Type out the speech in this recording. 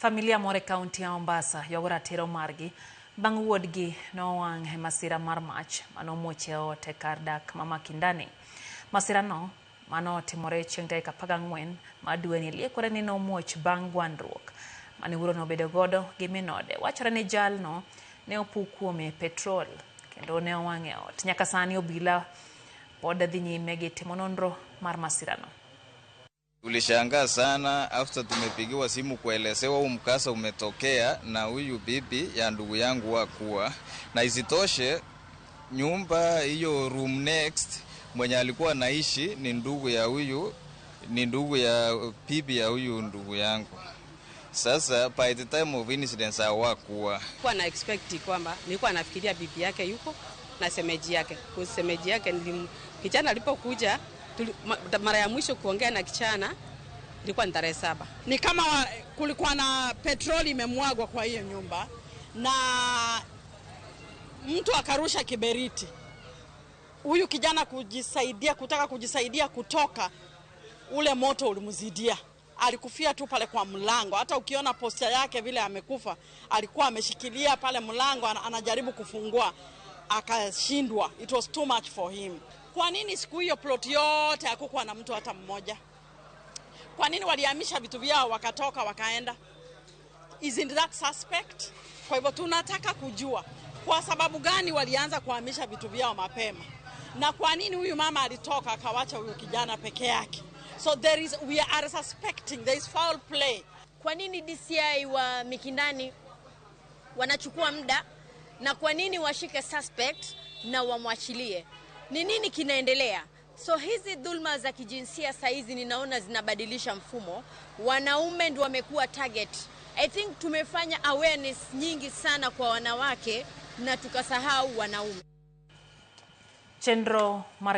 Familia moro e kaunti ya Mombasa ywago ratiro margi bang' wuodgi nowang' e masira mar mach manomuoch e ot e kar dak ma Makindani. Masirano manotimore chieng' tarik 14 mar dweni liekore ni nomuoch bang' gwandruok mane wuorono obedo godo gi min ode. Wachore ni jalno ne opuk kuome petrol kendo ne owang' e ot. Nyaka sani obila pod dhi nyime gi timo nonro mar masirano. Tulishangaa sana after tumepigiwa simu kuelezewa huu mkasa umetokea na huyu bibi ya ndugu yangu wakuwa, na isitoshe nyumba hiyo room next mwenye alikuwa anaishi ni ndugu ya huyu, ni ndugu ya bibi ya huyu ndugu yangu. Sasa by the time of incident hawakuwa. Nilikuwa na expect kwamba nilikuwa nafikiria bibi yake yuko na semeji yake. Kwa semeji yake kijana alipokuja, mara ya mwisho kuongea na kijana ilikuwa ni tarehe 7. Ni kama kulikuwa na petroli imemwagwa kwa hiyo nyumba na mtu akarusha kiberiti. Huyu kijana kutaka kujisaidia kutoka, ule moto ulimzidia. Alikufia tu pale kwa mlango. Hata ukiona posta yake vile amekufa, alikuwa ameshikilia pale mlango, anajaribu kufungua, akashindwa. It was too much for him. Kwa nini siku hiyo plot yote hakukuwa na mtu hata mmoja? Kwa nini walihamisha vitu vyao wakatoka wakaenda? Isn't that suspect? Kwa hivyo tunataka kujua kwa sababu gani walianza kuhamisha vitu vyao mapema, na kwa nini huyu mama alitoka akawacha huyu kijana peke yake. So we are suspecting there is foul play. Kwa nini DCI wa Mikindani wanachukua muda, na kwa nini washike suspect na wamwachilie? Ni nini kinaendelea? So hizi dhulma za kijinsia saizi ninaona zinabadilisha mfumo. Wanaume ndio wamekuwa target. I think tumefanya awareness nyingi sana kwa wanawake na tukasahau wanaume. Chenro mar